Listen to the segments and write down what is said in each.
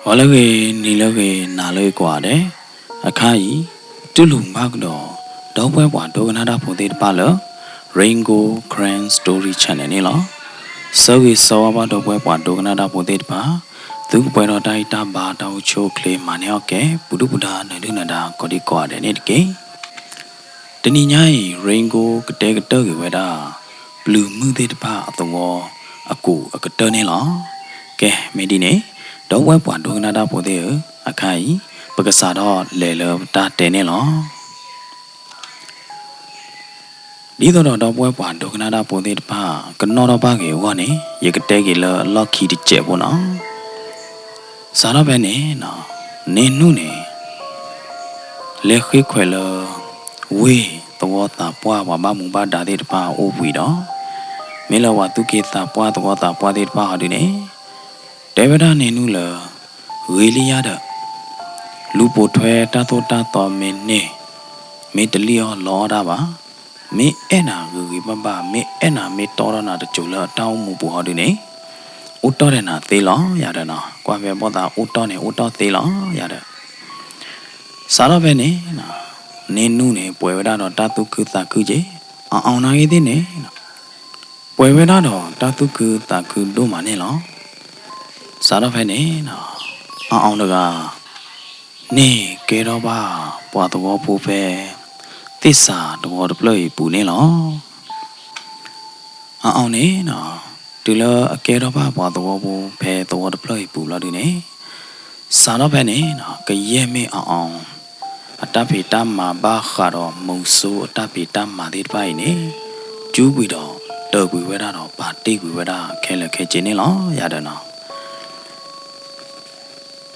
ဂီၤလၢအဂ့ၤ, နံၤလၢအဂ့ၤ, နၤလၢအဂ့ၤကိးဂၤဒဲး, အခါအံၤ တူၢ်လိာ်ဘၣ်ကဒီး ဒီပုၢ်ဝဲၢ်ပှၤဒိကနၣ်တၢ်ဖိသ့ၣ်တဖၣ်လၢ Rain Gold Karen Story Channel န့ၣ်လီၤ. ဆၢဂ့ၤဆၢဝါဘၣ်ဒီပုၢ်ဝဲၢ်ပှၤဒိကနၣ်တၢ်ဖိသ့ၣ်တဖၣ်, သုကပှဲၤဒီးတၢ်ဂံၢ်တၢ်ဘါတၢ်အိၣ်ဆူၣ်အိၣ်ချ့ မၤန့ၢ်အီၣ်ကဲ ပူၤဒုၣ်ပူၤဒါ နၢၤဒုၣ်နၢၤဒါ ကိးဒံကိးဂၤဒဲးန့ၣ်တက့ၢ်. တနံၤညါအံၤ Rain Gold ကတဲကတၢၢ်က့ၤဝဲဒၣ် ပျုၤမုၣ်သ့ၣ်တဖၣ်အသဝီ အကူးအကတၢၢ်န့ၣ်လီၤ. ကဲ မ့ၢ်ဒ်န့ၣ် ဒီပုၢ်ဝဲၢ်ပှၤဒိကနၣ်တၢ်ဖိသ့ၣ်ဧၢ, အခါအံၤ ပကစးထီၣ်လဲၤလၢပတၢ်တဲန့ၣ်လီၤ. ဒ်သိးဒီးဒီပုၢ်ဝဲၢ်ပှၤဒိကနၣ်တၢ်ဖိသ့ၣ်တဖၣ် ကနီၣ်ထီၣ်ဘၣ်က့ၤအဂီၢ်န့ၣ် ယကတဲက့ၤလၢအလီၢ်ခံတစဲးဖိနီၤ. စးထီၣ်ဖဲန့ၣ် န့ၢ်နူၢ်န့ၣ် လဲၤဃ့ခွဲးလၢ ဝ့ၢ်သဝီသးပှၢ် ပှၤဘၣ်မူဘၣ်ဒါသ့ၣ်တဖၣ်အအိၣ်ဝံၤဒီး မ့ၢ်လၢပှၤသူၣ်က့သးပှၢ်သဝီသးပှၢ်သ့ၣ်တဖၣ်ဟီဒုန့ၣ် တဲဝဲဒၣ်န့ၢ်နူၢ်လၢ ဂ့ၤလံယါဒီး လူၤပိာ်ထွဲတၢ်သိၣ်တၢ်သီမ့ၢ်န့ၢ် မ့ၢ်တလံၣ်အီၣ်လီအီၣ်တၢ်ဘၣ်, မ့ၢ်အဲၣ်နၤဂ့ၤဂ့ၤဘၣ်ဘၣ်, မ့ၢ်အဲၣ်နၤမ့ၢ်တီထီၣ်နၤတစိၤလၢအတၢ်အိၣ်မူပူၤဟီဒုန့ၣ် အိၣ်တီၢ်ဒီးနၤသ့လီၤယၤဒီးနီၤ. ကွၢ်ဖဲဘီၣ်သးအိၣ်တီၢ်န့ၣ် အိၣ်တီၢ်သ့လီၤယၤဒီး စးထီၣ်ဖဲန့ၣ် န့ၢ်နူၢ်န့ၣ် ပှဲၤဝဲဒၣ်ဒီးတၢ်သူၣ်ခုသးခုက့ၤ, အအီၤနာ်ဂ့ၤသ့ၣ်န့ၣ် ပှဲၤဝဲဒၣ်ဒီးတၢ်သူၣ်ခုသးခုဒိၣ်မးန့ၣ်လီၤ. စးထီၣ်ဖဲန့ၣ် အအီၤတဂၤ န့ၢ်ကဲထီၣ်ဘၣ်ပှၤသဝီဖိဖဲ သ့ၣ်စးသဝီတဖျၢၣ်အံၤအပူၤန့ၣ်လီၤ. အအီၤန့ၣ် တုၤလၢအကဲထီၣ်ဘၣ်ပှၤသဝီဖိဖဲသဝီတဖျၢၣ်အံၤအပူၤလီၤဒုန့ၣ် စးထီၣ်ဖဲန့ၣ် ကယဲၢ်မ့ၢ်အအီၤ အတၢ်ဖံးတၢ်မၤဘၣ်ဃးဒီးမုဆိအတၢ်ဖံးတၢ်မၤသ့ၣ်တဖၣ်အံၤန့ၣ် ကၠူကွံာ်ဒီးတၢၤကွံာ်ဝဲဒၣ်ဒီးပာ်တ့ၢ်ကွံာ်ဝဲဒၣ်ခဲလၢာ်ခဲဆ့န့ၣ်လီၤယၤဒီးနီၤ.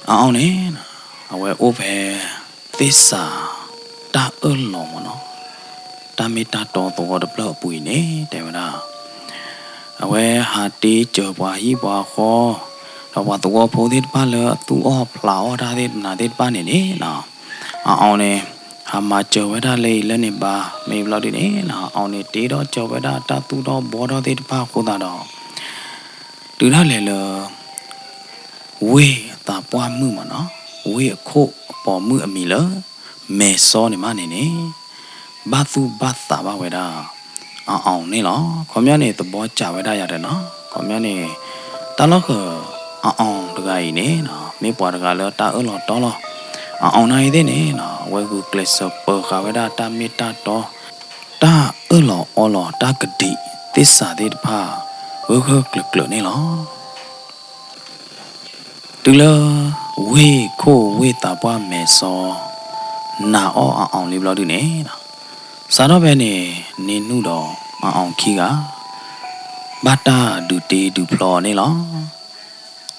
အအီၤန့ၣ် အဝဲအိၣ်ဖဲ သ့ၣ်စး တၢ်အၢၣ်လီၤမ့ၢ်နီၤ တၢ်မ့ၢ်တၢ်တီသဝီတဖျၢၣ်အပူၤအံၤန့ၣ် တဲဝဲဒၣ် အဝဲဟးတ့စၢၤပှၤဟံၣ်ပှၤဃီ ဒီးပှၤသဝီဖိသ့ၣ်တဖၣ်လၢအသူၣ်အီၣ်ဖျးအီၣ်တၢ်သ့ၣ်မနုၤသ့ၣ်တဖၣ်န့ၣ်န့ၣ် အအီၤန့ၣ် ဟးမၤစၢၤဝဲဒၣ်လၢအံၤလၢန့ၣ်ဘၣ် မ့ၢ်ဘျီဒုန့ၣ် အအီၤန့ၣ်တ့ထီၣ်စၢၤဝဲဒၣ်တၢ်သူၣ်ထီၣ်ဘှီထီၣ်သ့ၣ်တဖၣ်အဃိသတးဒီး တုၤဒၣ်လဲာ်လၢ ဝ့ၢ်သးပှၢ်မုၣ်မ့ၢ်နီၤ ဝ့ၢ်အခိၣ်အပိာ်မုၣ်အမံၤလၢ မဲာ်စီန့ၣ်မးန့ၣ်န့ၣ် ဘၣ်သူၣ်ဘၣ်သးဘၣ်ဝဲဒၣ် အအီၤန့ၣ်လီၤ. ခီပညီန့ၣ် သဘီစၢ်ဝဲဒၣ်ယၤဒီးနီၤ ခီပညီန့ၣ် တၢ်လီၢ်ဃၢၤ အအီၤတဂၤအံၤန့ၣ် မ့ၢ်ပှၤတဂၤလၢတၢ်အၢၣ်လီၤတီလီၤ အအီၤနာ်ဂ့ၤသ့ၣ်န့ၣ် အဝဲဂုာ်ကျဲးစၢးပၢၤဃာ်ဝဲဒၣ်တၢ်မ့ၢ်တၢ်တီ တၢ်အၢၣ်လီၤအီလီၤတၢ်ကဒံးသ့ၣ်စးသ့ၣ်တဖၣ် ဂၢၢ်ဂၢၢ်ကျၢၤကျၢၤန့ၣ်လီၤ. တုၤလၢ ဝ့ၢ်ခိၣ်ဝ့ၢ်သးပှၢ်မဲာ်စီ နာ်အီၤအအီၤလံဘျီဒုန့ၣ် စးထီၣ်ဖဲန့ၣ် န့ၢ်နူၢ်ဒီးအအီၤခံဂၤ ဘၣ်တၢ်ဒုးတ့ဒုးဖျီအီၤန့ၣ်လီၤ.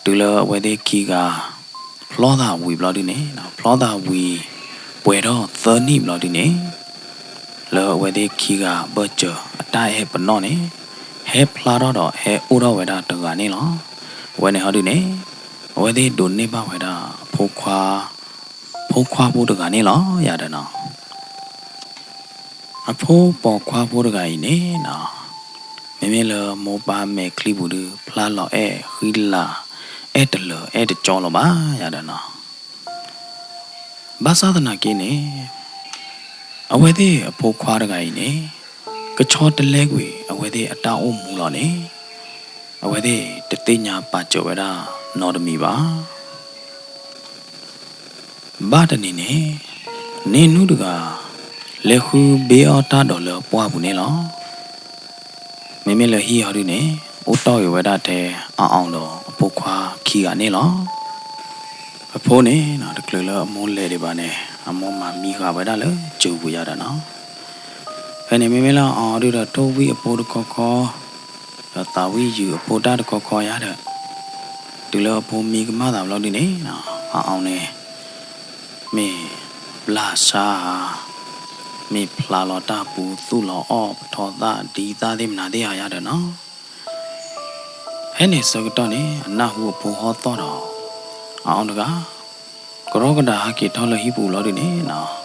တုၤလၢအဝဲသ့ၣ်ခံဂၤ ဖျီသးဝံၤဘျီဒုန့ၣ် ဖျီသးဝံၤ ပှဲၤထီၣ်သၢနံၣ်ဘျီဒုန့ၣ် လၢအဝဲသ့ၣ်ခံဂၤအဘၢၣ်စၢၤအတၢ်အဲၣ်ပနီၣ်န့ၣ် ဟဲဖျါထီၣ်ဒီးဟဲအိၣ်ထီၣ်ဝဲဒၣ်တဂၤန့ၣ်လီၤ. အဝဲန့ၣ်ဟီဒုန့ၣ် အဝဲသ့ၣ်ဒိးန့ၢ်ဘၣ်ဝဲဒၣ်အဖိခွါ ဖိခွါဖိတဂၤန့ၣ်လီၤ ယၤဒီးနီၤ. အဖိပိာ်ခွါဖိတဂၤအံၤန့ၣ်နီၤ မ့မ့ၢ်လၢမိၢ်ပၢ်မဲာ်ချံပူၤဒု ဖျါလီၤအဲၣ်ဃံလၤ အဲၣ်တလၢၤအဲၣ်တကၠီလီၤဘၣ် ယၤဒီးနီၤ. ဘၣ်ဆၣ်သနာ်က့န့ၣ် အဝဲသ့ၣ်အဖိခွါတဂၤအံၤန့ၣ် ကဆီတလဲကွံာ်အဝဲသ့ၣ်အတၢ်အိၣ်မူလီၤန့ၣ် အဝဲသ့ၣ်တသ့ၣ်ညါပာ်စၢၤဝဲဒၣ်နီတမံၤဘၣ်. ဘၣ်တနံၤန့ၣ် န့ၢ်နူၢ်တဂၤ လဲၤဃုဘ့အီၣ်တၢ်ဒီးလၢပှၢ်ပူၤန့ၣ်လီၤ. မ့မ့ၢ်လၢဟံၣ်ဟီဒုန့ၣ် အိၣ်တီၢ်ဂ့ၤဝဲဒၣ်ထဲအအီၤဒီးအဖိခွါခံဂၤန့ၣ်လီၤ. အဖိန့ၣ် တချုးလၢအမိၢ်လဲၤဒံးဘၣ်န့ၣ် အမိၢ်မၤမံဃာ်ဝဲဒၣ်လၢစၢၤပူၤယၤဒီးနီၤ. ဖဲန့ၣ်မ့မ့ၢ်လၢအအီၤဒုဒီးထိၣ်ဝံၣ်အဖိတခီခီ ဒီးသးဝံၣ်ယုာ်အဖိတၢ်တခီခီယၤဒီး တုၤလၢအဖိမံကမၣ်သးဘျီဒုန့ၣ် အအီၤန့ၣ် မ့ၢ်ပျၢ်ဆါဧါ, မ့ၢ်ဖျါလီၤတၢ်ပူၤသူၣ်လီၤအီၣ်ပထီသၣ်ဒံသၣ်သ့ၣ်မနုၤသ့ၣ်ဧါယၤဒီးနီၤ. ဖဲန့ၣ်ဆၢကတီၢ်န့ၣ် အနၢ်ဟူအဖိဟီၣ်သီၣ်ဒီး အအီၤတဂၤ ကရီကဒးဟးက့ၤထီၣ်လၢဟံၣ်ပူၤလီၤဒုန့ၣ်နီၤ.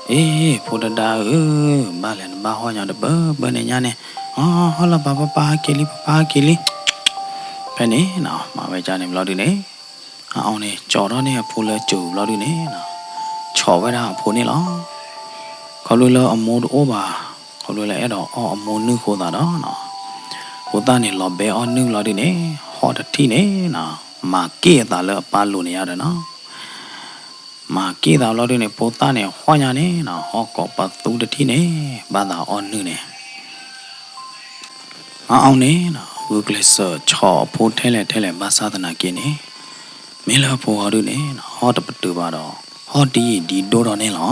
အ့ ဖိတဒါဧၢ, ဘၣ်လဲၣ်နဘၣ်ဟီၣ်ညီတဘၢဘၢန့ၣ်ညါန့ၣ်, အီ ဟီၣ်လီၤပၢ် ပၢ်ပၢ်ဟဲက့ၤလံ ပၢ်ပၢ်ဟဲက့ၤလံ. ဖဲန့ၣ်နီၤ မၤဝဲဒ်န့ၣ်ဘျီဒုန့ၣ် အအီၤန့ၣ် ကၠီထီၣ်န့ၢ်အဖိလၢစၢၤဘျီဒုန့ၣ်, ဆီၣ်ဝဲဒၣ်အဖိန့ၣ်လီၤ. ခီဖျိလၢအမိၢ်တအိၣ်ဘၣ်, ခီဖျိလၢအဲၣ်ဒိးအီၣ်အမိၢ်နုၢ်အဃိသတးဒီး, ဖိသၣ်န့ၣ်လီၤဘဲအီၣ်နုၢ်ဘျီဒုန့ၣ်, ဟီၣ်တထံၣ်န့ၣ်, မၤက့ၢ်အသးလၢအပၢ်လိၤန့ၣ်ယါဒီးနီၤ. မၤက့ၢ်သးဘျီဒုန့ၣ် ဖိသၣ်န့ၣ် ဟီၣ်ညါန့ၣ်, ဟီၣ်ကိးပသူတထံၣ်န့ၣ်, ဘၣ်သးအီၣ်နုၢ်န့ၣ် အအီၤန့ၣ်, ဂုာ်ကျဲးစၢးဆီၣ်အဖိထဲလဲၣ်ထဲလဲၣ်ဘၣ်ဆၣ်သနာ်က့န့ၣ်, မ့ၢ်လၢအဖိဟီဒုန့ၣ်, ဟီၣ်တပတုာ်ဘၣ်ဒီး, ဟီၣ်ဒ်ယံာ်ဒ်ဒိၣ်ထီၣ်န့ၣ်လီၤ.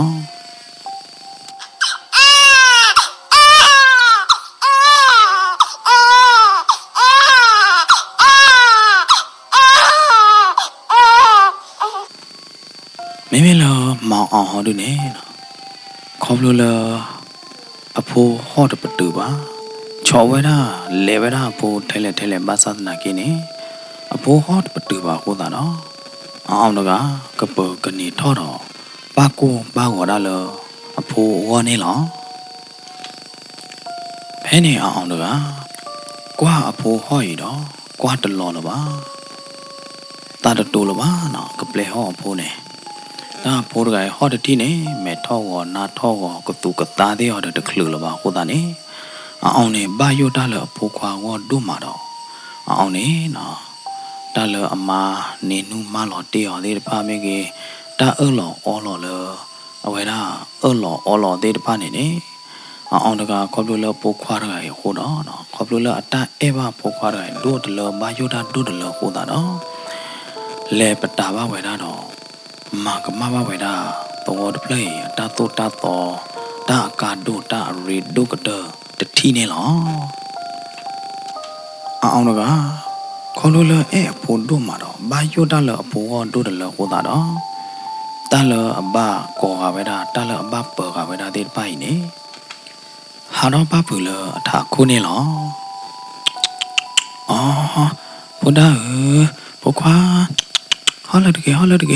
မ့မ့ၢ်လၢမၤအီၤဟီဒုန့ၣ်, ခီဖျိလၢအဖိဟီၣ်တပတုာ်ဘၣ်, ဆီၣ်ဝဲဒၣ်, လဲၤဝဲဒၣ်အဖိထဲလဲၣ်ထဲလဲၣ်ဘၣ်ဆၣ်သနာ်က့န့ၣ်, အဖိဟီၣ်တပတုာ်ဘၣ်အဃိသတးဒီး, အအီၤတဂၤကပၢၤကန့ၢ်ထီၣ်ဒီး, ဘၣ်ကိၢ်ဘၣ်ဂီၤဒၣ်လၢအဖိအဂီၢ်န့ၣ်လီၤ. ဖဲန့ၣ်အအီၤတဂၤ, ကွၢ်အဖိဟီၣ်အံၤဒီး, ကွၢ်တလီၤလၢၤဘၣ်, သးတတိၤလၢၤဘၣ်နီၤ, ကပျဲဟီၣ်အဖိန့ၣ်, တၢ်အဖိတဂၤအံၤဟီၣ်တထံၣ်န့ၣ်, မဲာ်ထီၣ်ဂီၤနါထီၣ်ဂီၤကသူကသါသ့ၣ်အီၤဒီးတချုးလၢၤဘၣ်အဃိသတးန့ၣ်, အအီၤန့ၣ် ဘၣ်ယိၣ်တၢ်လၢအဖိခွါအဂီၢ်ဒိၣ်မးဒီး, အအီၤန့ၣ် တၢ်လၢအမါန့ၢ်နုၢ်မါလီၤတ့ၢ်အီၤသ့ၣ်တဖၣ်မ့ၢ်ဂ့ၤ, တၢ်အၢၣ်လီၤအီလီၤလၢအဝဲဒၣ်အၢၣ်လီၤအီလီၤသ့ၣ်တဖၣ်န့ၣ်န့ၣ်, အအီၤတဂၤခီဖျိလၢဖိခွါတဂၤအံၤအဃိဒီး, ခီဖျိလၢအတၢ်အဲၣ်ဘၣ်ဖိခွါတဂၤအံၤဒိၣ်တလၢဘၣ်ယိၣ်တၢ်ဒိၣ်တလၢအဃိသတးဒီး, လဲၤပတာ်ဘၣ်ဝဲဒၣ်ဒီး, မၤကမၣ်ဘၣ်ဝဲဒၣ်သဝီတဖျၢၣ်အံၤ အတၢ်သိၣ်တၢ်သီ, တၢ်အကါဒိၣ်တၢ်အရ့ဒိၣ်ကတၢၢ်တထံၣ်န့ၣ်လီၤ. အအီၤတဂၤ, ခီဖျိလၢအဲၣ်အဖိဒိၣ်မးဒီး ဘၣ်ယိၣ်တၢ်လၢအဖိဂီၢ်ဒိၣ်တလၢအဃိသတးဒီး, တၢ်လၢအဘၣ်ကိးဂၤဝဲဒၣ် တၢ်လၢအဘၣ်ပၢၤဂၤဝဲဒၣ်သ့ၣ်တဖၣ်အံၤန့ၣ်, ဟးထီၣ်ပၣ်ဖုးလၢအထးခိၣ်န့ၣ်လီၤ. အီ, ဖိဒါဧၢ, ဖိခွါ, ဟီၣ်လၢတဂ့ၤ ဟီၣ်လၢတဂ့ၤ,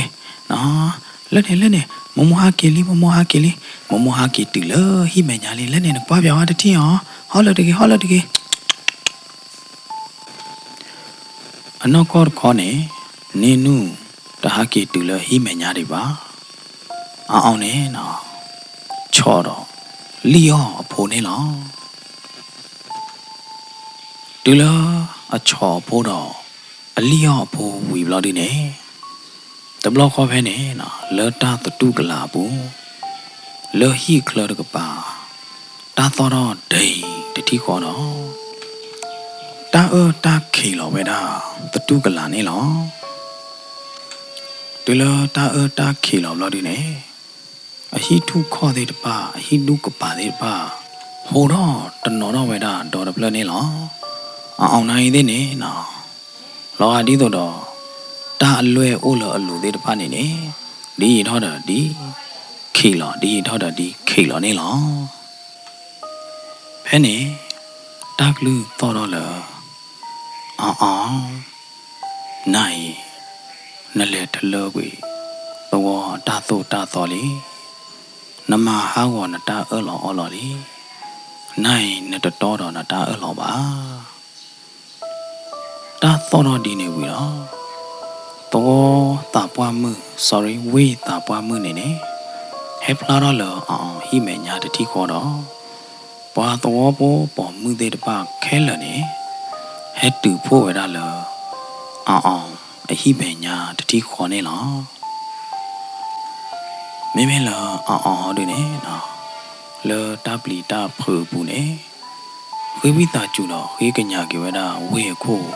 လၢန့ၣ် လၢန့ၣ် မိၢ်မိၢ်ဟးက့ၤလံ မိၢ်မိၢ်ဟးက့ၤလံ, မိၢ်မိၢ်ဟးက့ၤတုၤလၢဟံၣ်မဲာ်ညါလံ လၢန့ၣ် နကွၢ်ပၠးဝဲတထံၣ်အီၤ, ဟီၣ်လၢတဂ့ၤ ဟီၣ်လၢတဂ့ၤ. အနီၢ်ကီၢ်တခီန့ၣ်, န့ၢ်နုၢ်တဟးက့ၤတုၤလၢဟံၣ်မဲာ်ညါဒံးဘၣ်. အအီၤန့ၣ်, ဆီၣ်ဒီးလံၣ်အီၣ်အဖိန့ၣ်လီၤ. တုၤလၢအဆီၣ်အဖိဒီး, အလံၣ်အီၣ်အဖိဝံၤဘျီဒုန့ၣ်, တဘျီဃီဖဲန့ၣ်, လၢတၢ်သတူၢ်ကလာ်အပူၤ, လၢဟံၣ်ချၢတကပၤ, တၢ်သီၣ်ထီၣ်ဒဲတထံၣ်ဃီဒီး, တၢ်အၢတၢ်ခံးလီၤဝဲဒၣ်သတူၢ်ကလာ်န့ၣ်လီၤ. တုၤလၢတၢ်အၢတၢ်ခံးလီၤဘျီဒုန့ၣ်, အဟံၣ်ထူၣ်ခီၣ်သ့ၣ်တဖၣ် အဟံၣ်ဒူၣ်ကပၤသ့ၣ်တဖၣ်, ဟူးထီၣ်တနီၤထီၣ်ဝဲဒၣ်ဒီတဖျၢၣ်န့ၣ်လီၤ. အအီၤနၤအံၤသ့ၣ်န့ၣ်, လီၤဂာ်ဒ်သိးဒီး, တၢ်အလွဲၢ်အိၣ်လၢအလိၤသ့ၣ်တဖၣ်န့ၣ်န့ၣ်, ဒ်ယံာ်ထီၣ်ဒီးဒ်ခံးလီၤ ဒ်ယံာ်ထီၣ်ဒီးဒ်ခံးလီၤန့ၣ်လီၤ. ဖဲန့ၣ်, တၢ်ကလုၢ်သီၣ်ထီၣ်လၢ, အအီၤ, နၤအံၤ, နလဲၤတလၢကွံာ်သဝီတၢ်သိၣ်တၢ်သီလံ. နမၤဟးဂီၤနတၢ်အၢၣ်လီၤအီလီၤလံ. နၤအံၤ နတတီဒီးနတၢ်အၢၣ်လီၤဘၣ်. တၢ်သီၣ်ထီၣ်ဒ်န့ၣ်ဝံၤဒီး, သဝီသးပှၢ်မုၣ် sorry ဝ့ၢ်သးပှၢ်မုၣ်န့ၣ်န့ၣ်, ဟဲဖျါထီၣ်လၢအအီၤဟံၣ်မဲာ်ညါတထံၣ်ဃီဒီး, ပှၤသဝီဖိပိာ်မုၣ်သ့ၣ်တဖၣ်ခဲလၢာ်န့ၣ်, ဟဲတုၤဖှိၣ်ဝဲဒၣ်လၢ, အအီၤအဟံၣ်မဲာ်ညါတထံၣ်ဃီန့ၣ်လီၤ. မ့မ့ၢ်လၢအအီၤဟီဒုန့ၣ်, လၢတၢ်ပျံၤတၢ်ဖုးအပူၤန့ၣ်, ဃ့ဝံသးစူၤဒီးဃ့ကညးက့ၤဝဲဒၣ်ဝ့ၢ်အခိၣ်,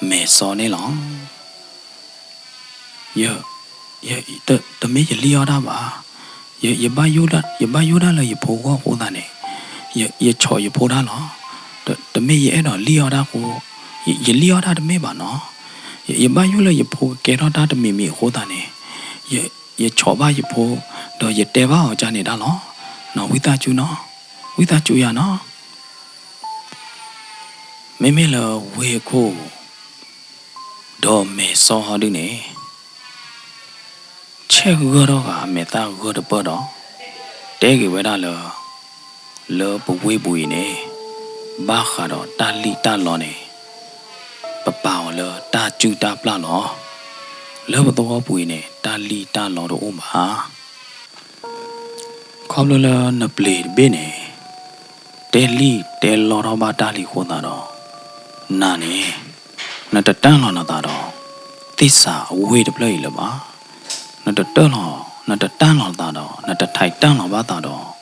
မဲာ်စီန့ၣ်လီၤ. ယ, တမ့ၢ်ယလံၣ်အီၣ်တၢ်ဘၣ်, ယဘၣ်ယိၣ်ဒၣ်လၢယဖိဂီၢ်အဃိသတးန့ၣ်, ယဆီၣ်ယဖိတၢ်လီၤ. တမ့ၢ်ယအဲၣ်ဒိးလံၣ်အီၣ်တၢ်အဃိ, ယလံၣ်အီၣ်တၢ်တမ့ၢ်ဘၣ်နီၤ. ယဘၣ်ယိၣ်လၢယဖိကကဲထီၣ်တၢ်တမံၤမံၤအဃိသတးန့ၣ်, ယဆီၣ်ဘၣ်ယဖိ, ဒီးယတဲဘၣ်အီၤကန့ၣ်တၢ်လီၤ. နီၤ ဝံသးစူၤနီၤ, ဝံသးစူၤယၤနီၤ. မ့မ့ၢ်လၢဝ့ၢ်အခိၣ်, ဒီးမဲာ်စီဟီဒုန့ၣ်, ဆဲးဂၢၢ်ထီၣ်ဃာ်အမဲာ်သၣ်ဂၢၢ်တပၢၢ်ဒီး, တဲက့ၤဝဲဒၣ်လၢ, လၢပဝ့ၢ်ပူၤအံၤန့ၣ်, ဘၣ်ဃးဒီးတၢ်လံၣ်တၢ်လီန့ၣ်, ပပာ်အီၤလၢတၢ်စုၣ်တၢ်ပျၢ်လီၤ. လၢပသဝီပူၤအံၤန့ၣ် တၢ်လံၣ်တၢ်လီတအိၣ်ဘၣ်. ခီဖျိလၢနပျ့ၤတဘ့ၣ်န့ၣ် တဲလံၣ်တဲလီထီၣ်ဘၣ်တၢ်လံအဃိသတးဒီး နၤန့ၣ် နတတၢ်လီၤနသးဒီး သ့ၣ်စးအဝ့ၢ်တဖျၢၣ်အံၤလၢၤဘၣ်. နတတၢ်လီၤ, နတတၢ်လီၤသးဒီး နတထံၣ်တၢ်လီၤဘၣ်သးဒီး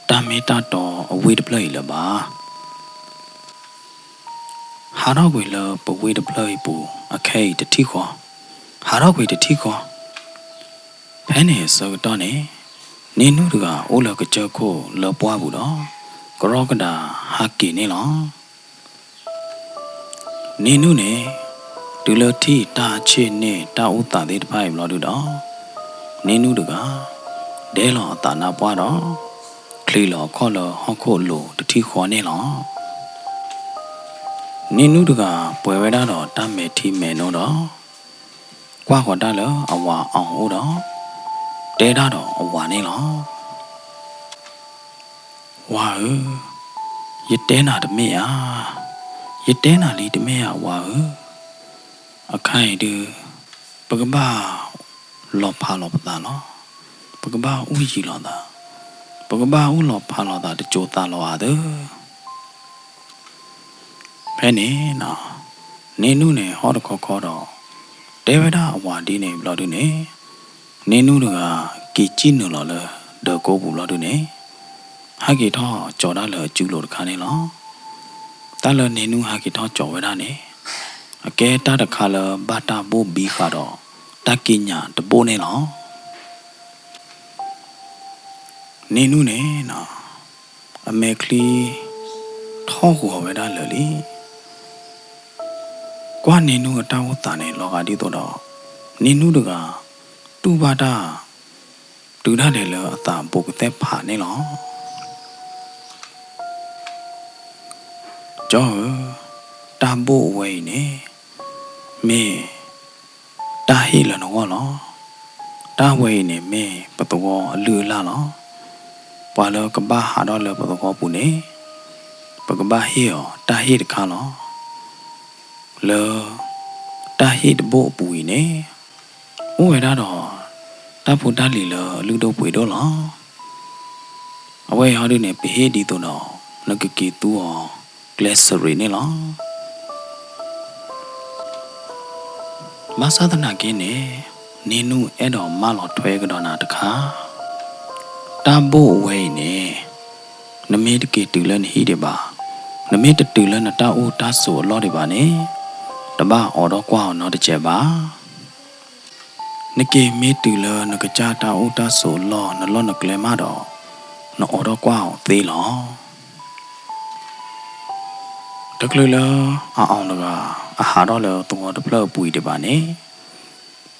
တၢ်မ့ၢ်တၢ်တီအဝ့ၢ်တဖျၢၣ်အံၤလၢၤဘၣ်. ဟးထီၣ်ကွံာ်လၢပဝ့ၢ်တဖျၢၣ်အံၤပူၤ အခဲအံၤတထံၣ်ဃီ, ဟးထီၣ်ကွံာ်တထံၣ်ဃီ. ဖဲန့ၣ်အဆၢကတီၢ်န့ၣ် န့ၢ်နုၢ်တဂၤအိၣ်လၢကစၢၢ်ခိၣ်လၢပှၢ်ပူၤဒီး ကရီကဒးဟးက့ၤန့ၣ်လီၤ. န့ၢ်နုၢ်န့ၣ် တုၤလၢထံၣ်တၢ်ဆ့ၣ်န့ၣ်တၢ်အိၣ်သးသ့ၣ်တဖၣ်အံၤဘျီဒုဒီး န့ၢ်နုၢ်တဂၤ ဒဲလီၤအသးနါပှၢ်ဒီး ချံးလီၤအခီၣ်လၢဟီၣ်ခိၣ်လိၤတထံၣ်ဃီန့ၣ်လီၤ. န့ၢ်နုၢ်တဂၤပှဲၤဝဲဒၣ်ဒီးတၢ်မဲာ်ထံမဲာ်နိဒီး ကွၢ်ဃီၤတၢ်လၢအဝၤအီၤအိၣ်ဒီး တဲတၢ်ဒီးအဝၤန့ၣ်လီၤ. ဝၤဧၢ, ယတဲနၤတမ့ၢ်ဧါ, ယတဲနၤလံတမ့ၢ်ဧါ ဝၤဧၢ. အခါအံၤဒု ပကဘၣ်လီၤဖးလီၤပသးလီၤ. ပကဘၣ်အူယံၤလီၤသး, ပကဘၣ်အူလီၤဖးလီၤသးတစိၤသးလီၤဧါသၢ. ဖဲန့ၣ် န့ၢ်နုၢ်န့ၣ်ဟီၣ်တခီခီဒီး တဲဝဲဒၣ်အဝၤဒ်န့ၣ်ဘျီဒုန့ၣ် န့ၢ်နုၢ်တဂၤက့ၤစံၣ်နုာ်လီၤလၢဒၢးကိပူၤဘျီဒုန့ၣ် ဟဲက့ၤထီၣ်ကၠီၤတၢ်လၢအစုလိၤတခါန့ၣ်လီၤ. တၢ်လၢန့ၢ်နုၢ်ဟဲက့ၤထီၣ်ကၠီၤဝဲဒၣ်န့ၣ် အကဲတၢ်တခါလၢဘၣ်တၢ်ဘိၣ်ဘံဃာ်ဒီး တၢ်ကံးညာ်တဘိၣ်န့ၣ်လီၤ. န့ၢ်နုၢ်န့ၣ် အမဲာ်ချံထီၣ်ဂီၤဝဲဒၣ်လၢာ်လံ. ကွၢ်န့ၢ်နုၢ်အတၢ်အိၣ်သးန့ၣ် လီၤဂာ်ဒ်သိးဒီး န့ၢ်နုၢ်တဂၤ တူၢ်ဘၣ်တၢ် တုၤဒၣ်လဲာ်လၢအသးဘူးကသဲၣ်ဖးန့ၣ်လီၤ. ကၠီဧၢ, တၢ်ဘိၣ်အဝဲအံၤန့ၣ် မ့ၢ်တၢ်ဟ့ၣ်လၢနဂီၢ်လီၤ. တၢ်ဝဲအံၤန့ၣ် မ့ၢ်ပသဝီအလုၢ်အလၢ်လီၤ. ပှၤလၢကဘၣ်ဟးထီၣ်လၢပသဝီပူၤန့ၣ် ပကဘၣ်ဟ့ၣ်အီၤတၢ်ဟ့ၣ်တခါလီၤ. လၢတၢ်ဟ့ၣ်တဘိၣ်အပူၤအံၤန့ၣ် အိၣ်ဝဲဒၣ်ဒီး တၢ်ဖိတၢ်လံၤလၢအလုၢ်ဒိၣ်ပှ့ၤဒိၣ်လီၤ. အဝဲအံၤဟီဒုန့ၣ် ပဟ့ၣ်ဒ်သိးဒီး နကက့ၤသူအီၤကျဲစရ့းန့ၣ်လီၤ. ဘၣ်ဆၣ်သနာ်က့န့ၣ် န့ၢ်နုၢ်အဲၣ်ဒိးမၢလီၤထွဲကဒီးနၤတခါ, တၢ်ဘိၣ်အဝဲအံၤန့ၣ် နမ့ၢ်တက့ၤတုၤလၢနဟံၣ်ဒံးဘၣ်, နမ့ၢ်တတုၤလၢနတၢ်အိၣ်တၢ်ဆိးအလီၢ်ဒံးဘၣ်န့ၣ် တဘၣ်အိးထီၣ်ကွၢ်အီၤနီတစဲးဘၣ်. နက့ၤမ့ၢ်တုၤလၢနကစၢ်တၢ်အိၣ်တၢ်ဆိးအလီၢ် နလီၢ်နကျဲမးဒီး နအိးထီၣ်ကွၢ်အီၤသ့လီၤ. တချုးလၢအအီၣ်တဂၤ အဟးထီၣ်လၢသဝီတဖျၢၣ်အပူၤအံၤဒံးဘၣ်န့ၣ်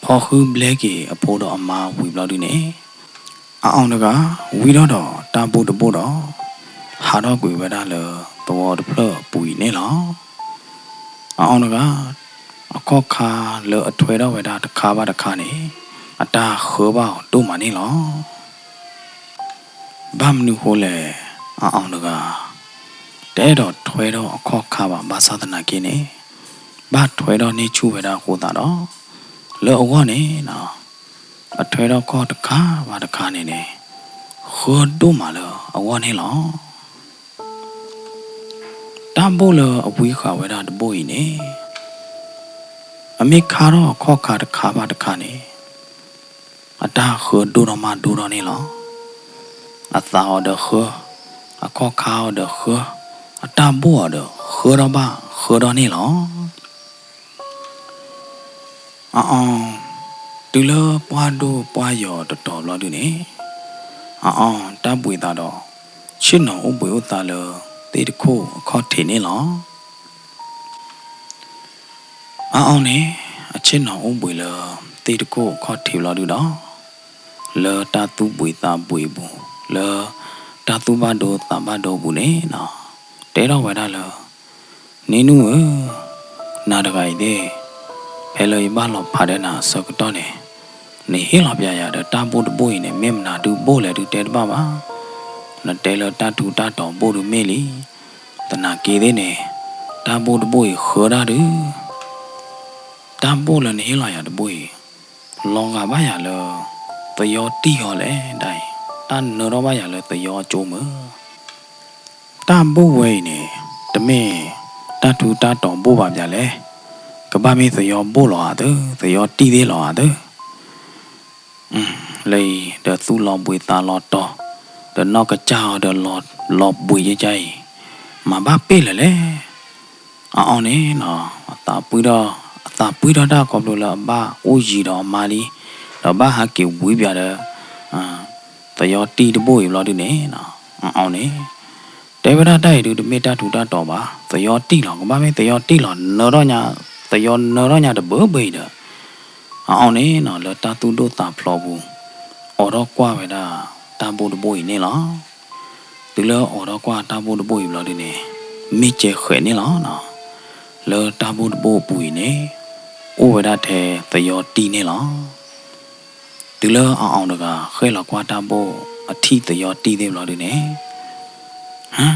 ဖီဃုဘျဲက့ၤအဖိဒီးအမါဝံၤဘျီဒုန့ၣ် အအီၣ်တဂၤ ဝံထီၣ်ဒီးတၢ်ဘိၣ်တဘိၣ်ဒီး ဟးထီၣ်ကွံာ်ဝဲဒၣ်လၢသဝီတဖျၢၣ်အပူၤအံၤန့ၣ်လီၤ. အအီၣ်တဂၤ အခီၣ်ခါလၢအထွဲထီၣ်ဝဲဒၣ်တခါဘၣ်တခါန့ၣ် အတၢ်ဃၢဘၣ်အီၤဒိၣ်မးန့ၣ်လီၤ. ဘၣ်မနုၤဃိလဲၣ်, အအီၣ်တဂၤ တအဲၣ်ဒိးထွဲထီၣ်အခီၣ်ခါဘၣ် ဘၣ်ဆၣ်သနာ်က့န့ၣ် ဘၣ်ထွဲထီၣ်န့ၢ်ဆူၣ်ဝဲဒၣ်အဃိသတးဒီး လၢအဂီၢ်န့ၣ် အထွဲထီၣ်ခီၣ်တခါဘၣ်တခါန့ၣ်န့ၣ် ဃၢဒိၣ်မးလၢအဂီၢ်န့ၣ်လီၤ. တၢ်ဘိၣ်လၢအဝံဃာ်ဝဲဒၣ်တဘိၣ်အံၤန့ၣ် အမ့ၢ်ခါထီၣ်အခီၣ်ခါတခါဘၣ်တခါန့ၣ် အတၢ်ဃၢဒိၣ်ထီၣ်မးဒိၣ်ထီၣ်န့ၣ်လီၤ. အသးအီၤဒီးဃၢ, အခီၣ်ခါအီၤဒီးဃၢ, အတၢ်ဘိၣ်အီၤဒီးဃၢထီၣ်ဘၣ်ဃၢထီၣ်န့ၣ်လီၤ. အအီၣ် တုၤလၢပှၢ်ဒိၣ်ပှၢ်ယီၤတတီၤဘျီဒုန့ၣ် အအီၣ်တၢ်ဘှံးသးဒီး ဆ့ၣ်နီၤအိၣ်ဘှံးအိၣ်သါလၢသ့ၣ်တခိၣ်အခီၣ်ထံးန့ၣ်လီၤ. အအီၣ်န့ၣ် အဆ့ၣ်နီၤအိၣ်ဘှံးလၢသ့ၣ်တခိၣ်အခီၣ်ထံးဘျီဒုဒီး လၢတၢ်သူၣ်ဘှံးသးဘှံးအပူၤ လၢတၢ်သူၣ်ဘၣ်ဒိသးဘၣ်ဒိအပူၤန့ၣ် တဲထီၣ်ဝဲဒၣ်လၢ န့ၢ်နုၢ်ဧၢ, နၤတဂၤအံၤသ့ၣ် ဖဲလၢယဘၣ်လီၤဖးဒီးနၤအဆၢကတီၢ်န့ၣ် နဟ့ၣ်လီၤပျးယၤဒီးတၢ်ဘိၣ်တဘိၣ်အံၤန့ၣ် မ့ၢ်မနုၤဒုဘိၣ်လဲၣ်ဒုတဲတဘၣ်ဘၣ်. နတဲလၢတၢ်ထူးတၢ်တီၤဘိၣ်ဒုမ့ၢ်လံ. သနာ်က့သ့ၣ်န့ၣ် တၢ်ဘိၣ်တဘိၣ်အံၤဃၢဒၣ်ဒု တၢ်ဘိၣ်လၢနဟ့ၣ်လီၤယၤတဘိၣ်အံၤ လီၤဂာ်ဘၣ်ယၤလၢ သယီတံၢ်ဃီလဲၣ်ဒၣ်အံၤ, တၢ်နၢထီၣ်ဘၣ်ယၤလၢသယီအကၠိမုၢ်. တၢ်ဘိၣ်ဝဲအံၤန့ၣ် တမ့ၢ်တၢ်ထူးတၢ်တီၤဘိၣ်ဘၣ်ပၠးလဲၣ်, ကဘၣ်မ့ၢ်သယီဘိၣ်လီၤဧါသၢ, သယီတံၢ်သ့ၣ်လီၤဧါသၢ. လၢအံၤဒီးသူၣ်လီၤဘှံးသးလီၤတီၤ, ဒီးနီၢ်ကစၢ်အီၤဒီးလီၤဘှံးကကါအံၤ, မၤဘၣ်ပ့ၢ်လၢၤလဲၣ်. အအီၤန့ၣ်နီၤ အသးပှံထီၣ်, အသးပှံထီၣ်တၢ်ခီဖျိလၢအဘၣ်အိၣ်ယံၤဒီးအမါလံ, ဒီးဘၣ်ဟးက့ၤဝံပၠးဒီး သယီတံၢ်တဘိၣ်အံၤဘျီဒုန့ၣ်နီၤ, အအီၤန့ၣ် တဲဝဲဒၣ်တၢ်အံၤဒုတမ့ၢ်တၢ်ထူးတၢ်တီၤဘၣ်, သယီတံၢ်လီၤ, ကဘၣ်မ့ၢ်သယီတံၢ်လီၤ, နၢထီၣ်ညါ, သယီနၢထီၣ်ညါတဘၢဘၢအံၤဒီး အအီၤန့ၣ်နီၤ လၢတၢ်သူၣ်ဒိၣ်သးဖျိးပူၤ အိးထီၣ်ကွၢ်ဝဲဒၣ်တၢ်ဘိၣ်တဘိၣ်အံၤန့ၣ်လီၤ. တုၤလၢအိးထီၣ်ကွၢ်တၢ်ဘိၣ်တဘိၣ်အံၤဘျီဒုန့ၣ် မ့ၢ်ကဲဃဲးန့ၣ်လီၤနီၤ. လၢတၢ်ဘိၣ်တဘိၣ်အပူၤအံၤန့ၣ် အိၣ်ဝဲဒၣ်ထဲသယီတံၢ်န့ၣ်လီၤ. တုၤလၢအအီၤတဂၤဃဲၣ်လီၤကွၢ်တၢ်ဘိၣ်အထံၣ်သယီတံၢ်သ့ၣ်ဘျီဒုန့ၣ် ဟါ,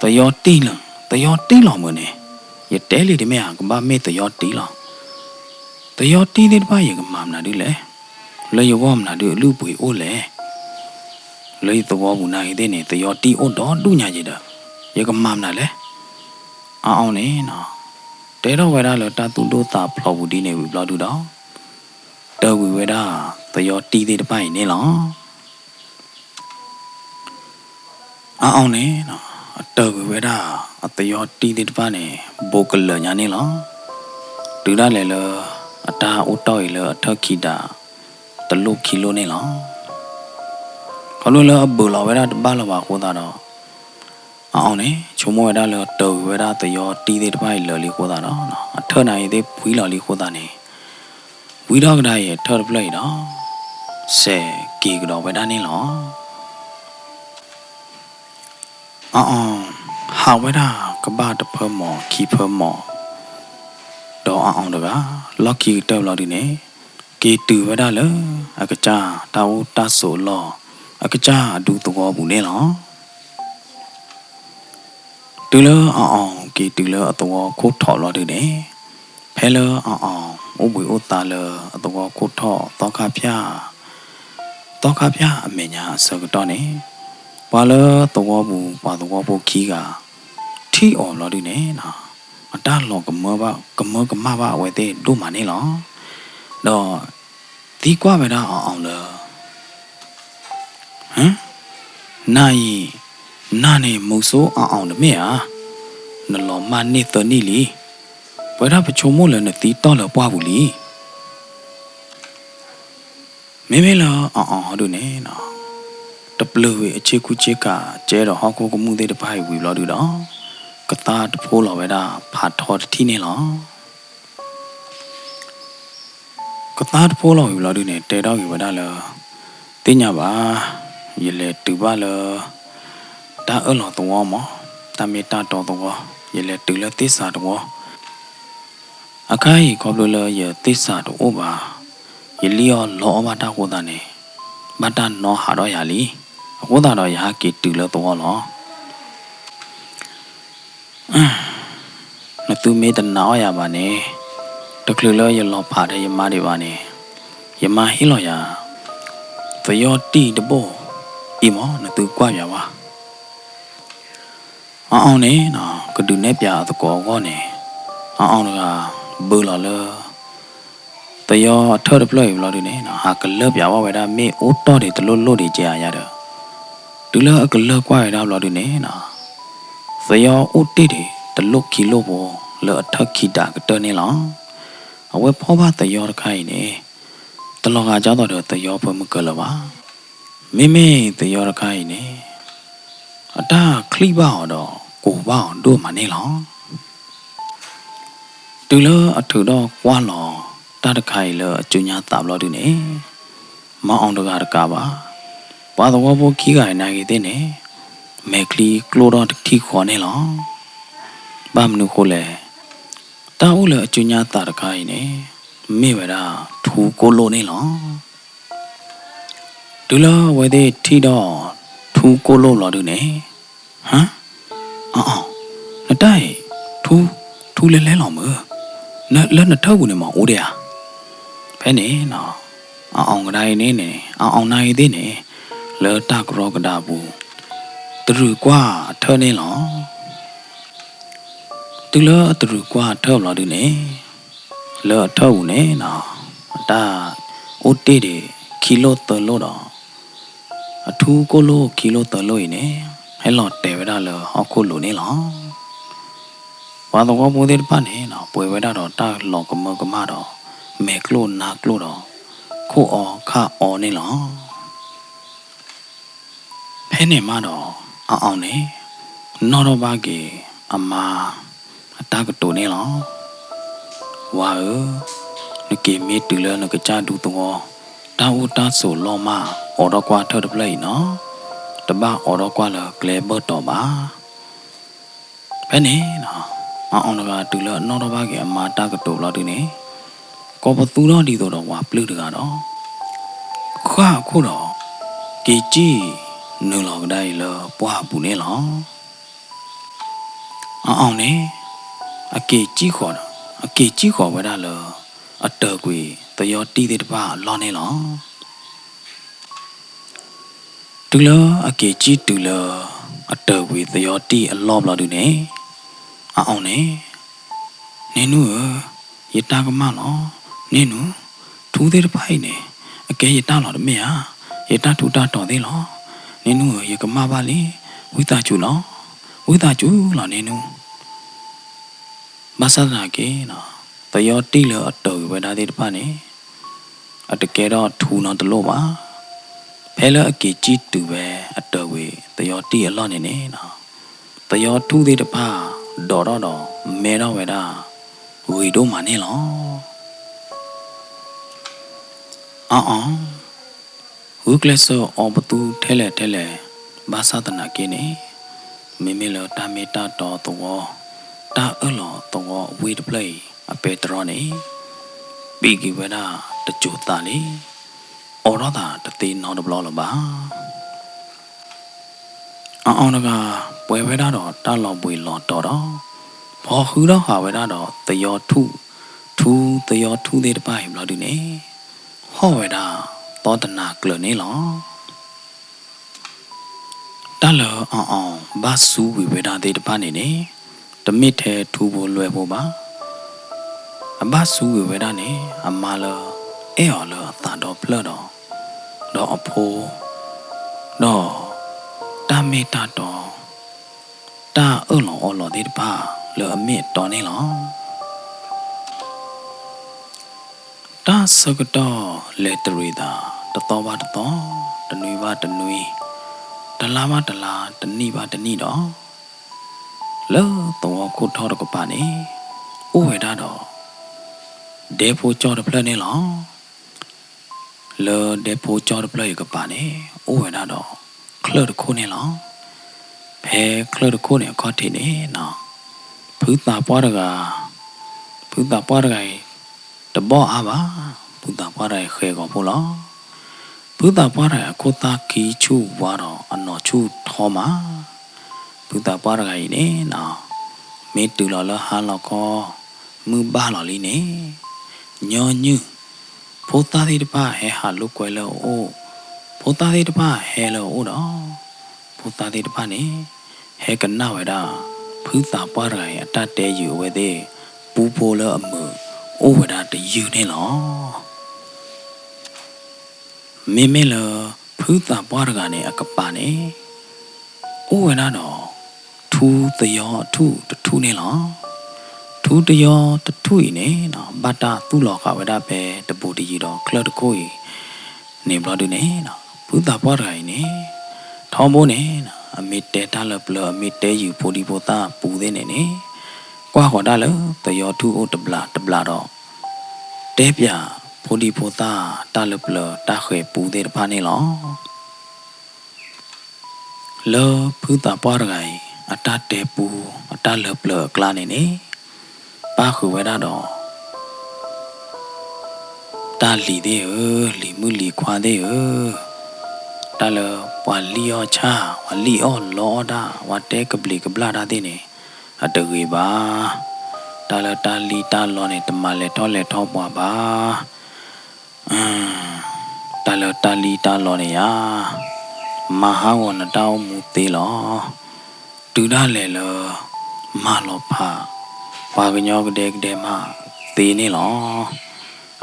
သယီတံၢ်လီၤ, သယီတံၢ်လီၤမုၢ်န့ၣ်, ယတဲလံတမ့ၢ်ဧါ, ကဘၣ်မ့ၢ်သယီတံၢ်လီၤ. သယီတံၢ်သ့ၣ်တဖၣ်ယကမၤမနုၤဒ်လဲၣ်, လၢယဂီၢ်မနုၤဒ်အလုၢ်အပှ့ၤအိၣ်လဲၣ်. လၢယသဝီပူၤနာ်ဂ့ၤသ့ၣ်န့ၣ် သယီတံၢ်အိၣ်ဒီဒူၣ်ညါယဲဒီး ယကမၤမနုၤလဲၣ်. အအီၤန့ၣ်နီၤ တဲထီၣ်ဝဲဒၣ်လၢတၢ်သူၣ်ဒိၣ်သးဖျိးပူၤဒ်န့ၣ်ဝံၤဘျီဒုဒီး တၢၤကွံာ်ဝဲဒၣ်သယီတံၢ်သ့ၣ်တဖၣ်အံၤန့ၣ်လီၤ. အအီၤန့ၣ်နီၤ အတၢၤကွံာ်ဝဲဒၣ်အသယီတံၢ်သ့ၣ်တဖၣ်န့ၣ် ဘူးကလၢာ်ညါန့ၣ်လီၤ. တုၤဒၣ်လဲာ်လၢ အတၢ်အိၣ်တီၢ်အံၤလၢအထၢၣ်ခံဒး တလိၣ်ခံလိၣ်န့ၣ်လီၤ. ခီဖျိလၢအဘူးလီၤဝဲဒၣ်တဘၣ်လၢၤဘၣ်အဃိသတးဒီး အအီၤန့ၣ် ဆိကမိၣ်ဝဲဒၣ်လၢတၢၤကွံာ်ဝဲဒၣ်သယီတံၢ်သ့ၣ်တဖၣ်အံၤလၢာ်လံအဃိသတးဒီး အထၢၣ်နာ်ဂ့ၤသ့ၣ်ဖှံလီၤလံအဃိသတးန့ၣ် ဝံထီၣ်ကဒါအံၤအထၢၣ်တဖျၢၣ်အံၤဒီး စဲးက့ၤကဒီးဝဲဒၣ်န့ၣ်လီၤ. အအီၤ ဟးဝဲဒၣ်ကဘၣ်တဖၢမီၢ်ခံဖၢမီၢ် ဒီးအအီၤတဂၤ လီၢ်ခံကတၢၢ်ဘျီဒုန့ၣ် က့ၤတုၤဝဲဒၣ်လၢ အကစၢ်တၢ်အိၣ်တၢ်ဆိးအလီၢ် အကစၢ်အဒူသဝီပူၤန့ၣ်လီၤ. တုၤလၢအအီၤက့ၤတုၤလၢအသဝီခိၣ်ထီးဘျီဒုန့ၣ် ဖဲလၢအအီၤအိၣ်ဘှံးအိၣ်သါလၢအသဝီခိၣ်ထီးသီခါဖၠၣ် သီခါဖၠၣ်အမဲာ်ညါအဆၢကတီၢ်န့ၣ် ပှၤလၢသဝီပူၤပှၤသဝီဖိခံဂၤ ထံၣ်အီၤဘျီဒုန့ၣ် အတၢ်လီၤကမၢကမၣ်ဘၣ်အဝဲသ့ၣ်ဒိၣ်မးန့ၣ်လီၤ. ဒီးသံကွၢ်ဝဲဒၣ်အအီၤလၢ နၤအံၤ, နၤန့ၣ်မုဆိအအီၤတမ့ၢ်ဧါ, နလီၤမၢ်န့ၢ်သၢနံၣ်လံ. ပဝဲဒၣ်ပဆိကမိၣ်လၢနသံတီၢ်လၢပှၢ်ပူၤလံ. မ့မ့ၢ်လၢအအီၤဒုန့ၣ် တပျုာ်ဝံၤအဆ့ကူဆ့ကၤ ကဲဒီးဟီၣ်ခိၣ်ကမူၣ်သ့ၣ်တဖၣ်အံၤဝံၤဘျီဒုဒီး ကသါတဖိလီၤဝဲဒၣ်ဖးထီတထံၣ်န့ၣ်လီၤ. ကသါတဖိလီၤဝံၤဘျီဒုန့ၣ် တဲထီၣ်က့ၤဝဲဒၣ်လၢ သ့ၣ်ညါဘၣ်, ယလဲၤတုၤဘၣ်လၢ တၢ်အၢၣ်လီၤသဝီမး, တၢ်မ့ၢ်တၢ်တီသဝီ, ယလဲၤတုၤလၢသ့ၣ်စးသဝီ အခါအံၤခီဖျိလၢယသ့ၣ်စးတအိၣ်ဘၣ်, ယလံၣ်အီၣ်လီအီၣ်ဘၣ်တၢ်အဃိသတးန့ၣ် ဘၣ်တၢ်နီဟးထီၣ်ယၤလံ. အဃိသတးဒီးယဟးက့ၤတုၤလၢသဝီလီၤ. နသုမ့ၢ်တနာ်အီၣ်ယၤဘၣ်န့ၣ်, တချုးလၢယလီၤဖးဒီးယမါဒံးဘၣ်န့ၣ်, ယမါဟ့ၣ်လီၤယၤ သယီတံၢ်တဘိၣ်အံၤမး နသုကွၢ်ယၤဝဲ. အအီၤန့ၣ် ကဒုးနဲၣ်ပၠးအသကိးအဂီၢ်န့ၣ်, အအီၤတဂၤ ဘုးလီၤလၢ သယီအထၢၣ်တဖျၢၣ်အံၤဘျီဒုန့ၣ် ဟးကလၢၢ်ပၠးဘၣ်ဝဲဒၣ် မ့ၣ်အူတီၢ်ဒံးတလိၣ်လိၣ်ဒံးကဲဧါယၤဒီး, တုၤလၢအကလၢၢ်ကွၢ်ဝဲဒၣ်ဘျီဒုန့ၣ် သယီအိၣ်တ့ၢ်ဒံးတလိၣ်ခံလိၣ်ဖိ လၢအထၢၣ်ခံဒးကတၢၢ်န့ၣ်လီၤ. အဝဲဖီၣ်ဘၣ်သယီတခါအံၤန့ၣ် တလီၤဂာ်ဒ်သိးဒီးသယီဖိမုၢ်ကၢၤလၢၤဘၣ်. မ့မ့ၢ်သယီတခါအံၤန့ၣ် အတၢ်ချံၣ်ဘၣ်အီၤဒီး ကိးဘၣ်အီၤဒိၣ်မးန့ၣ်လီၤ. တုၤလၢအထုးထီၣ်ကွၢ်လီၤတၢ်တခါအံၤလၢအစုညါသးဘျီဒုန့ၣ်, မၤအီၤတဂၤတကးဘၣ်, ပှၤသဝီဖိခံဂၤအံၤနာ်ဂ့ၤသ့ၣ်န့ၣ် မဲာ်ချံကျိၣ်ထီၣ်တထံၣ်ဃီန့ၣ်လီၤ. ဘၣ်မနုၤဃိလဲၣ်, တၢ်အိၣ်လၢအစုညါသးတခါအံၤန့ၣ် မ့ၢ်ဝဲဒၣ်ထူကိၣ်လိၣ်န့ၣ်လီၤ. တုၤလၢအဝဲသ့ၣ်ထံၣ်ဒီးထူကိၣ်လိၣ်ဘျီဒုန့ၣ်, ဟါ, အအီၤ, နတၢ်အံၤ ထူ, ထူလဲၤလဲၤလီၤမုၢ်, လၢနထၢၣ်ပူၤန့ၣ်မ့ၢ်အိၣ်ဒံးဧါ. ဖဲန့ၣ်နီၤ အအီၣ်ကဒါအံၤန့ၣ်န့ၣ် အအီၣ်နၤအံၤသ့ၣ်န့ၣ် လၢတၢ်ကရီကဒါပူၤ တရူးကွၢ်အထၢၣ်န့ၣ်လီၤ. တုၤလၢအတရူးကွၢ်အထၢၣ်ဘျီဒုန့ၣ် လၢအထၢၣ်ပူၤန့ၣ်နီၤ အတၢ်အိၣ်တ့ၢ်ဒံးခံလိၣ်သၢလိၣ်ဒီး အထူကိၣ်လိၣ်ခံလိၣ်သၢလိၣ်အံၤန့ၣ် ဟဲလီၤတဲာ်ဝဲဒၣ်လၢဟီၣ်ခိၣ်လိၤန့ၣ်လီၤ. ပှၤသဝီဖိသ့ၣ်တဖၣ်န့ၣ်နီၤ ပှဲၤဝဲဒၣ်ဒီးတၢ်လီၤကမၢကမၣ်ဒီး မဲာ်ကျိၣ်နါကျိၣ်ဒီး ခိၣ်အီခၣ်အီန့ၣ်လီၤ. ဖဲန့ၣ်မးဒီး အအီၣ်န့ၣ် နီၣ်ထီၣ်ဘၣ်က့ၤအမါအတၢ်ကတိၤန့ၣ်လီၤ. ဝၤဧၢ, နက့ၤမ့ၢ်တုၤလၢနကစၢ်ဒူသဝီ တၢ်အိၣ်တၢ်ဆိးလီၢ်မး အိးထီၣ်ကွၢ်ထၢၣ်တဖျၢၣ်အံၤနီၤ, တဘၣ်အိးထီၣ်ကွၢ်လၢကျဲဘၢၣ်တီၤဘၣ်. ဖဲန့ၣ် အအီၣ်တဂၤတုၤလၢအနီၣ်ထီၣ်ဘၣ်က့ၤအမါတၢ်ကတိၤဘျီဒုန့ၣ် ကိးပသူထီၣ်ဒ်သိးဒီးဝၤပျုၢ်တဂၤဒီး ဃၣ်အခိၣ်ဒီး က့ၤစံၣ်နုာ်လီၤကဒါအံၤလၢပှၢ်ပူၤန့ၣ်လီၤ. အအီၣ်န့ၣ် အက့ၤစံၣ်ဃီၤဒီး အက့ၤစံၣ်ဃီၤဝဲဒၣ်လၢ အတၢၤကွံာ်သယီတံၢ်သ့ၣ်တဖၣ်အလီၢ်န့ၣ်လီၤ. တုၤလၢအက့ၤစံၣ်တုၤလၢ အတၢၤကွံာ်သယီတံၢ်အလီၢ်ဘျီဒုန့ၣ် အအီၣ်န့ၣ် န့ၢ်နူၢ်ဧၢ, ယတၢ်ကမၣ်လီၤ. န့ၢ်နူၢ်, ထူသ့ၣ်တဖၣ်အံၤန့ၣ် အကဲယတၢ်လီၤတမ့ၢ်ဧါ, ယတၢ်ထူးတၢ်တီၤသ့ၣ်လီၤ. န့ၢ်နူၢ်ဧၢ, ယကမၣ်ဘၣ်လံ, ဝံသးစူၤလီၤ, ဝံသးစူၤလီၤန့ၢ်နူၢ်. ဘၣ်ဆၣ်သနာ်က့ သယီတံၢ်လၢအတၢၤကွံာ်ဝဲဒၣ်သ့ၣ်တဖၣ်န့ၣ် အတကဲထီၣ်ထူနီတလိၣ်ဘၣ်. ဖဲလၢအက့ၤစံၣ်တုၤဝဲအတၢၤကွံာ်သယီတံၢ်အလီၢ်န့ၣ်န့ၣ် သယီထူၣ်သ့ၣ်တဖၣ် ဒိးထီၣ်ဒီးမဲထီၣ်ဝဲဒၣ် ဂ့ၤဒိၣ်မးန့ၣ်လီၤ. အအီၣ် ဂုာ်ကျဲးစၢးအီပသူထဲလဲၣ်ထဲလဲၣ် ဘၣ်ဆၣ်သနာ်က့န့ၣ် မ့မ့ၢ်လၢတၢ်မ့ၢ်တၢ်တီသဝီ တၢ်အၢၣ်လီၤသဝီအဝ့ၢ်တဖျၢၣ်အံၤ အပဲတြီန့ၣ် ပံးက့ၤဝဲဒၣ်တစိၤသးလံ, အိးထီၣ်သးတသ့နီတဘျီလၢၤဘၣ်. အအီၣ်တဂၤ ပှဲၤဝဲဒၣ်ဒီးတၢ်လီၤဘှံးလီၤတီၤဒီး ဖီဃုထီၣ်ဃာ်ဝဲဒၣ်ဒီးသယီထူၣ်, ထူသယီထူၣ်သ့ၣ်တဖၣ်အံၤဘျီဒုန့ၣ် ဟီၣ်ဝဲဒၣ်သီတနၤကျၢၤန့ၣ်လီၤ. တၢ်လၢအအီၣ်ဘၣ်စူးကွံာ်ဝဲဒၣ်သ့ၣ်တဖၣ်န့ၣ်န့ၣ် တမ့ၢ်ထဲထူဖိလွဲဖိဘၣ်. အဘၣ်စူးကွံာ်ဝဲဒၣ်န့ၣ် အမါလၢအဲၣ်အီၤလၢအသးဒီဖျၢၣ်ဒီး ဒီးအဖိ ဒီးတၢ်မ့ၢ်တၢ်တီ တၢ်အၢၣ်လီၤအီလီၤသ့ၣ်တဖၣ်လၢအမ့ၢ်အတီန့ၣ်လီၤ. တၢ်ဆၢကတီၢ်လဲၤတရံးသး တသီဘၣ်တသီ, တနွံဘၣ်တနွံ, တလါဘၣ်တလါ, တနံၣ်ဘၣ်တနံၣ်ဒီး လၢသဝီခိၣ်ထီၣ်တကပၤန့ၣ် အိၣ်ဝဲဒၣ်ဒီး ဒဲဖိကၠီၣ်တဖျၢၣ်န့ၣ်လီၤ. လၢဒဲဖိကၠီၣ်တဖျၢၣ်အံၤကပၤန့ၣ် အိၣ်ဝဲဒၣ်ဒီးချၢၣ်တခိၣ်န့ၣ်လီၤ. ဖဲချၢၣ်တခိၣ်န့ၣ်အခီၣ်ထံးန့ၣ်နီၤ ဖုသးပှၢ်တဂၤ, ဖုသးပှၢ်တဂၤအံၤ တဘီၣ်အါဘၣ်, ဖုသးပှၢ်တဂၤအံၤဃဲၤဂီၤဖိလီၤ. ဖုသးပှၢ်တဂၤအံၤ အခိၣ်သၣ်ခံဆူၣ်ဝါဒီးအနီၢ်ဆူၣ်ထီမး. ဖုသးပှၢ်တဂၤအံၤန့ၣ်နီၤ မ့ၢ်တုၤလီၤလၢဟါလီၤခီ မုၢ်ဘၣ်လီၤလံန့ၣ် ညီနုၢ် ဖိသၣ်သ့ၣ်တဖၣ်ဟဲဟးလိာ်ကွဲလၢအအိၣ်, ဖိသၣ်သ့ၣ်တဖၣ်ဟဲလၢအအိၣ်ဒီး ဖိသၣ်သ့ၣ်တဖၣ်န့ၣ် ဟဲကနၣ်ဝဲဒၣ် ဖုသးပှၢ်တဂၤအံၤအတၢ်တဲယုာ်အဝဲသ့ၣ် ပူဖိလၢအမုာ် အိၣ်ဝဲဒၣ်တယုၢ်န့ၣ်လီၤ. မ့မ့ၢ်လၢ ဖုသးပှၢ်တဂၤန့ၣ်အကပၤန့ၣ် အိၣ်ဝဲဒၣ်ဒီး ထူသယီထူၣ်တထူၣ်န့ၣ်လီၤ. ထူသယီတထူၣ်အံၤန့ၣ် ဘၣ်တၢ်သူၣ်လီၤဃာ်ဝဲဒၣ်ဖဲတဘူးတယံၤဒီးချၢၣ်တခိၣ်အံၤန့ၣ်ဘျီဒုန့ၣ် ဖုသးပှၢ်တဂၤအံၤန့ၣ် ထီဘိန့ၣ် အမ့ၢ်တဲတၢ်လၢပျၢၤ အမ့ၢ်တဲယုာ်ဖိဒံဖိသၣ်ပူသ့ၣ်န့ၣ်န့ၣ် ကွၢ်ဃီၤဒၣ်လၢသယီထူၣ်အိၣ်တဘျးတဘျးဒီး တဲပၠးဖိဒံဖိသၣ်တၢ်လၢပျၢၤတၢ်ဃဲၤပူသ့ၣ်တဖၣ်န့ၣ်လီၤ. လၢဖုသးပှၢ်တဂၤအံၤ အတၢ်တဲပူ အတၢ်လၢပျၢၤအကျါန့ၣ်န့ၣ် ပၣ်ဃုာ်ဝဲဒၣ်ဒီး တၢ်လံၤသ့ၣ်ဧၢ, လံၤမုၣ်လံၤခွါသ့ၣ်ဧၢ, တၢ်လၢပှၤလံၣ်အီၣ်ဆၣ်, ပှၤလံၣ်အီၣ်လီအီၣ်တၢ်, ပှၤတဲကဘျံးကဘျၣ်တၢ်သ့ၣ်န့ၣ် အတဂ့ၤဘၣ်. တၢ်လၢတၢ်လံၣ်တၢ်လီန့ၣ် တမၤလဲၤထီၣ်လဲၤထီပှၤဘၣ်. တၢ်လၢတၢ်လံၣ်တၢ်လီန့ၣ်ယါ, မၤဟးဂီၤနတၢ်အိၣ်မူသ့လီၤ. တုၤဒၣ်လဲာ်လၢ မၤလီၤဖး ပှၤကညီကဒဲကဒဲမးသ့န့ၣ်လီၤ.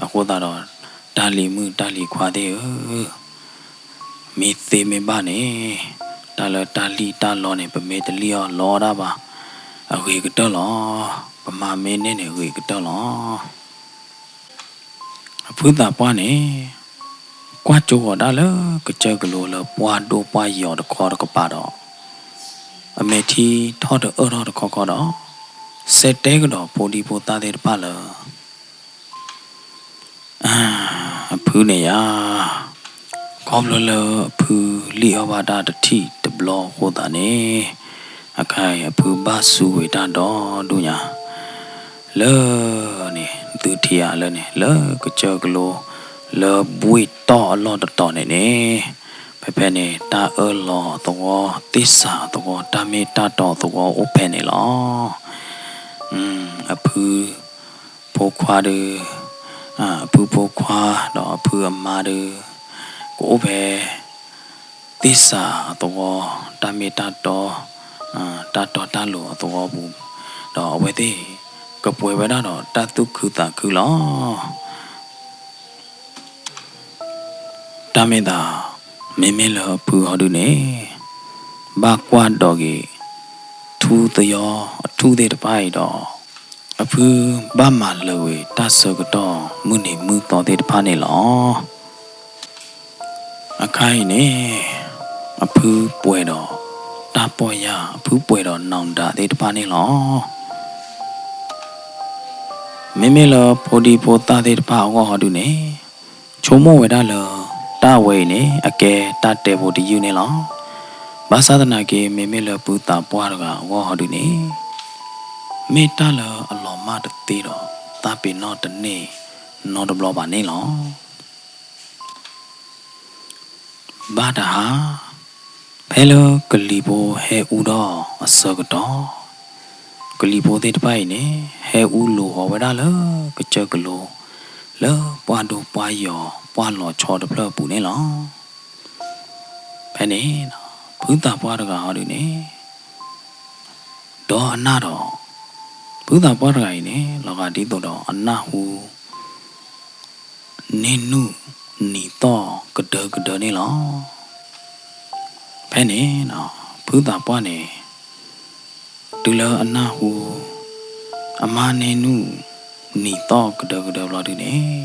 အဃိသတးဒီး တၢ်လံၤမုၣ်တၢ်လံၤခွါသ့ၣ်ဧၢ, မ့ၢ်သ့မ့ၢ်ဘၣ်န့ၣ်, တၢ်လၢတၢ်လံၣ်တၢ်လီန့ၣ် ပမ့ၢ်တလံၣ်အီၤလီတၢ်ဘၣ်, အဂ့ၤကတၢၢ်လီၤ. ပမၤမ့ၢ်န့ၢ်န့ၣ် အဂ့ၤကတၢၢ်လီၤ. အဖုသးပှၢ်န့ၣ် ကွၢ်ကၠိဂီၤဒၣ်လၢကစၢၢ်ကလိလၢပှၢ်ဒိၣ်ပှၢ်ယီၤတခီတကပၤဒီး အမဲာ်ထံထီၣ်တအၢၣ်ထီၣ်တခီခီဒီး စဲးတဲကဒီးဖိဒံဖိသၣ်သ့ၣ်တဖၣ်လၢ အဖုန့ၣ်ယါ, ခီဖျိလၢအဖုလံၣ်အီၣ်ဘၣ်တၢ်တထံၣ်တဘျီအဃိသတးန့ၣ်, အခါအံၤအဖုဘၣ်စူးကွံာ်တၢ်ဒီဒူၣ်ညါ လၢန့ၣ် သုထံၣ်ဧါလၢန့ၣ် လၢကစၢၢ်ကလိ လၢဘှ့ၣ်တီၢ်အလီၢ်တတီၤန့ၣ်န့ၣ်, ဖဲဖဲန့ၣ် တၢ်အၢၣ်လီၤအသဝီ သ့ၣ်စးအသဝီ တၢ်မ့ၢ်တၢ်တီအသဝီအိၣ်ဖဲန့ၣ်လီၤ. အဖု ဖိခွါဒီး အဖုဖိခွါ ဒီးအဖုအမါဒီး ကအိၣ်ဖဲ သ့ၣ်စးအသဝီ တၢ်မ့ၢ်တၢ်တီ တၢ်တီတၢ်လိၤအသဝီပူၤ, ဒီးအဝဲသ့ၣ် ကပှဲၤဝဲဒၣ်ဒီးတၢ်သူၣ်ခုသးခုလီၤ. တၢ်မ့ၢ်သး မ့မ့ၢ်လၢအဖုဟီဒုန့ၣ် ဘၣ်ကွၢ်ဒီးက့ၤ ထူသယီအထူၣ်သ့ၣ်တဖၣ်အံၤဒီး အဖုဘၣ်မၤလၢာ်ဝံၤတၢ်ဆၢကတီၢ်မုၢ်နံၤမုၢ်သီသ့ၣ်တဖၣ်န့ၣ်လီၤ. အခါအံၤန့ၣ် အဖုပှဲၤဒီးတၢ်ပီၢ်ယၢ် အဖုပှဲၤဒီးနီၢ်ဒၤသ့ၣ်တဖၣ်န့ၣ်လီၤ. မ့မ့ၢ်လၢဖိဒံဖိသၣ်သ့ၣ်တဖၣ်အဂီၢ်ဟီဒုန့ၣ် ဆိကမိၣ်ဝဲဒၣ်လၢ တၢ်ဝဲအံၤန့ၣ် အကဲတၢ်တဲဖိတယုၢ်န့ၣ်လီၤ. ဘၣ်ဆၣ်သနာ်က့ မ့မ့ၢ်လၢဖုသးပှၢ်တဂၤအဂီၢ်ဟီဒုန့ၣ် မ့ၢ်တၢ်လၢအလီၤမၢ်တသ့ဒီး သးပ့ၤနီၣ်တန့ၢ်နီတဘျီဘၣ်န့ၣ်လီၤ. ဘၣ်တဟါ ဖဲလၢကလံၤဖိဟဲအူထီၣ်အဆၢကတီၢ်, ကလံၤဖိသ့ၣ်တဖၣ်အံၤန့ၣ် ဟဲအူလိၤဃီၤဝဲဒၣ်လၢကစၢၢ်ကလိ လၢပှၢ်ဒိၣ်ပှၢ်ယီၤပှၢ်လီၤဆီတဖျၢၣ်အပူၤန့ၣ်လီၤ. ဖဲန့ၣ် ဖုသးပှၢ်တဂၤဟီဒုန့ၣ် ဒီးအနၢ်ဒီး ဖုသးပှၢ်တဂၤအံၤန့ၣ် လီၤဂာ်ဒ်သိးဒီးအနၢ်ဟူ န့ၢ်နုၢ်နံၤသီၣ်ကဒၢကဒၢန့ၣ်လီၤ. ဖဲန့ၣ် ဖုသးပှၢ်န့ၣ် တုၤလၢအနၢ်ဟူ အမါန့ၢ်နုၢ်နံၤသီၣ်ကဒၢကဒၢဘျီဒုန့ၣ်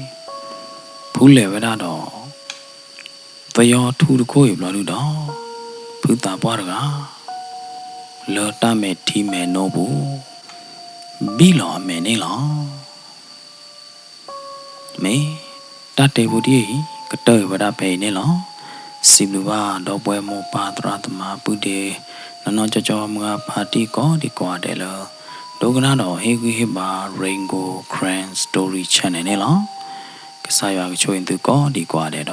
ဖုလဲၤဝဲဒၣ်ဒီး သယီထူတခိၣ်အံၤဘျီဒုဒီး ဖုသးပှၢ်တဂၤ လၢတၢ်မဲာ်ထံမဲာ်နိပူၤ ဘံၣ်လီၤအမဲာ်န့ၣ်လီၤ. မ့ၢ်တၢ်တဲဖိတယုၢ်အံၤ ကတၢၢ်အံၤဝဲဒၣ်ဖဲအံၤန့ၣ်လီၤ. စံးဘျုးဘၣ်ဒီပုၢ်ဝဲၢ်မိၢ်ပၢ်သရၣ်သမါပုၢ်ဒ့ နီၢ်နီၢ်ကၠီကၠီမုၢ်ဂၢ်ဖါတံၢ်ကိးဒံကိးဂၤဒဲးလၢ ဒိကနၣ်ဒီးဟ့ၣ်ဂံၢ်ဟ့ၣ်ဘါ Rain Gold Karen Story Channel န့ၣ်လီၤ. ကစၢ်ယွၤကဆိၣ်ဂ့ၤသုကိးဒံကိးဂၤ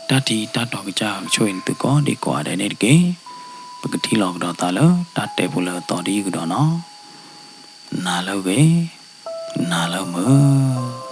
ဒဲးဒီး တၢ်ထံတၢ်တီၤကစၢ်ကဆိၣ်ဂ့ၤသုကိးဒံကိးဂၤဒဲးန့ၣ်တက့ၢ်. ပကထံၣ်လိာ်ကဒီးသးလၢတၢ်တဲဖိလၢအသီတယုၢ်ကဒီးနီၤ. နၤလၢအဂ့ၤ, နၤလၢမုာ်.